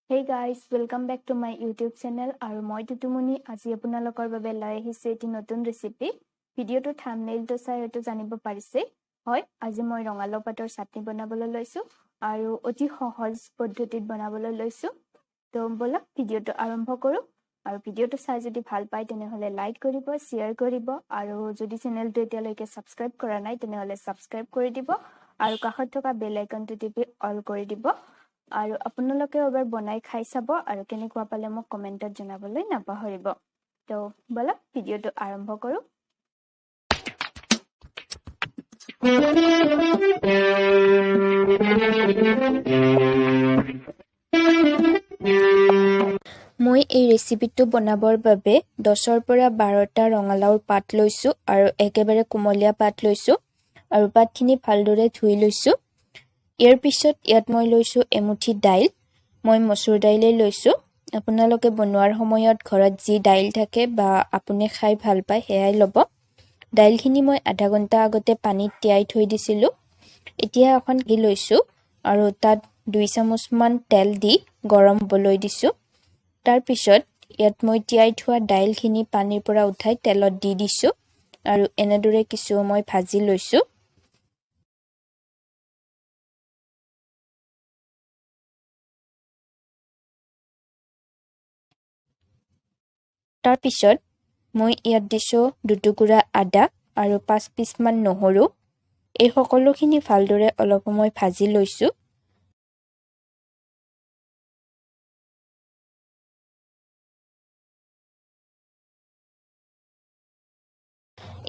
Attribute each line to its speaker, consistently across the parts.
Speaker 1: Hey guys, welcome back to my YouTube channel আৰু মই টুটুমণি। আজি আপোনালোকৰ বাবে লৈ আহিছোঁ এটি নতুন ৰেচিপি। ভিডিঅ'টোৰ থাম্বনেইলটো চাই হয়তো জানিব পাৰিছে। হয়, আজি মই ৰঙালাও পাতৰ চাটনি বনাবলৈ লৈছোঁ আৰু অতি সহজ পদ্ধতিত বনাবলৈ লৈছোঁ। তো ব'লক, ভিডিঅ'টো আৰম্ভ কৰোঁ। আৰু ভিডিঅ'টো চাই যদি ভাল পায়, তেনেহ'লে লাইক কৰিব, শ্বেয়াৰ কৰিব আৰু যদি চেনেলটো এতিয়ালৈকে ছাবস্ক্ৰাইব কৰা নাই, তেনেহ'লে ছাবস্ক্ৰাইব কৰি দিব আৰু কাষত থকা বেল আইকনটো টিপি অল কৰি দিব। আৰু আপোনালোকেও এবাৰ বনাই খাই চাব আৰু কেনেকুৱা পালে মোক কমেণ্টত জনাবলৈ নাপাহৰিব। তো ব'লক, ভিডিঅ'টো আৰম্ভ কৰোঁ। মই এই ৰেচিপিটো বনাবৰ বাবে 10ৰ পৰা 12টা ৰঙালাওৰ পাত লৈছোঁ আৰু একেবাৰে কুমলীয়া পাত লৈছোঁ আৰু পাতখিনি ভালদৰে ধুই লৈছোঁ। ইয়াৰ পিছত ইয়াত মই লৈছোঁ এমুঠি দাইল। মই মচুৰ দাইলেই লৈছোঁ। আপোনালোকে বনোৱাৰ সময়ত ঘৰত যি দাইল থাকে বা আপুনি খাই ভাল পায়, সেয়াই ল'ব। দাইলখিনি মই আধা ঘণ্টা আগতে পানীত তিয়াই থৈ দিছিলোঁ। এতিয়া এখন ঘি লৈছোঁ আৰু তাত 2 চামুচমান তেল দি গৰম হ'বলৈ দিছোঁ। তাৰপিছত ইয়াত মই তিয়াই থোৱা দাইলখিনি পানীৰ পৰা উঠাই তেলত দি দিছোঁ আৰু এনেদৰে কিছু সময় ভাজি লৈছোঁ। তাৰপিছত মই ইয়াত দিছোঁ দুটুকুৰা আদা আৰু 5 পিচমান নহৰু। এই সকলোখিনি ভালদৰে অলপ সময় ভাজি লৈছোঁ।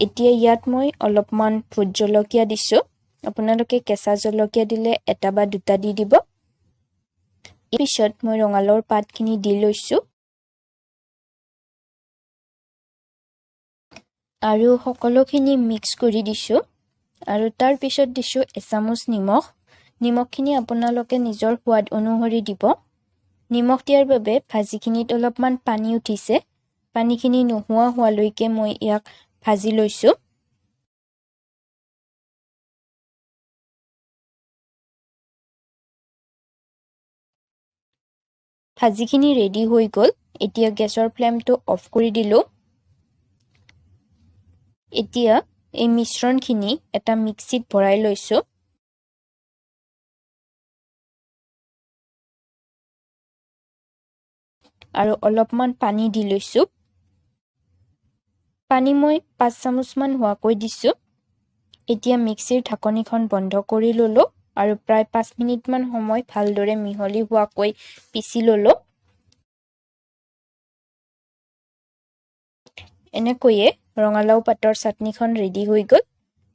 Speaker 1: এতিয়া ইয়াত মই অলপমান ভোট জলকীয়া দিছোঁ। আপোনালোকে কেঁচা জলকীয়া দিলে এটা বা দুটা দি দিব। পিছত মই ৰঙালাওৰ পাতখিনি দি লৈছোঁ আৰু সকলোখিনি মিক্স কৰি দিছোঁ। আৰু তাৰপিছত দিছোঁ এচামুচ নিমখ। নিমখখিনি আপোনালোকে নিজৰ সোৱাদ অনুসৰি দিব। নিমখ দিয়াৰ বাবে ভাজিখিনিত অলপমান পানী উঠিছে। পানীখিনি নোহোৱা হোৱালৈকে মই ইয়াক ভাজি লৈছোঁ। ভাজিখিনি ৰেডি হৈ গ'ল। এতিয়া গেছৰ ফ্লেমটো অফ কৰি দিলোঁ। এতিয়া এই মিশ্ৰণখিনি এটা মিক্সিত ভৰাই লৈছোঁ আৰু অলপমান পানী দি লৈছোঁ। পানী মই 5 চামুচমান হোৱাকৈ দিছোঁ। এতিয়া মিক্সিৰ ঢাকনিখন বন্ধ কৰি ল'লোঁ আৰু প্ৰায় 5 মিনিটমান সময় ভালদৰে মিহলি হোৱাকৈ পিচি ল'লোঁ। এনেকৈয়ে ৰঙালাও পাতৰ চাটনিখন ৰেডি হৈ গ'ল।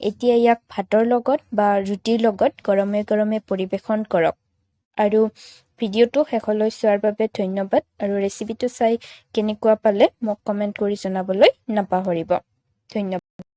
Speaker 1: এতিয়া ইয়াক ভাতৰ লগত বা ৰুটিৰ লগত গৰমে গৰমে পৰিৱেশন কৰক। আৰু ভিডিঅ'টো শেষলৈ চোৱাৰ বাবে ধন্যবাদ আৰু ৰেচিপিটো চাই কেনেকুৱা পালে মোক কমেণ্ট কৰি জনাবলৈ নাপাহৰিব। ধন্যবাদ।